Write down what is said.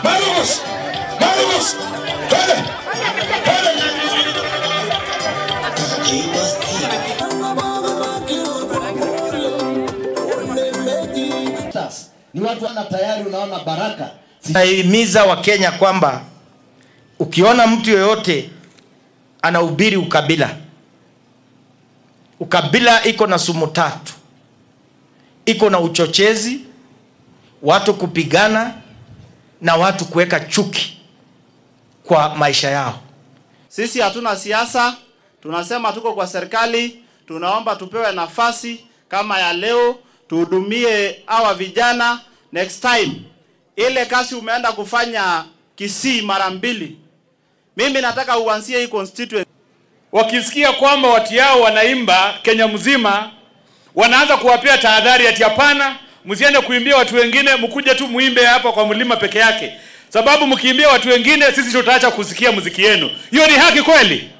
Marcos! Marcos! Twende! Twende! Ni watu wana tayari, unaona baraka. Nahimiza Wakenya kwamba ukiona mtu yoyote anahubiri ukabila, ukabila iko na sumu tatu. Iko na uchochezi, watu kupigana na watu kuweka chuki kwa maisha yao. Sisi hatuna siasa, tunasema tuko kwa serikali, tunaomba tupewe nafasi kama ya leo, tuhudumie hawa vijana next time. Ile kazi umeenda kufanya Kisii mara mbili, mimi nataka uanzie hii constituency. Wakisikia kwamba watu yao wanaimba Kenya mzima, wanaanza kuwapea tahadhari ati hapana, msiende kuimbia watu wengine, mkuje tu muimbe hapa kwa mlima peke yake. Sababu mkiimbia watu wengine sisi tutaacha kusikia muziki yenu. Hiyo ni haki kweli?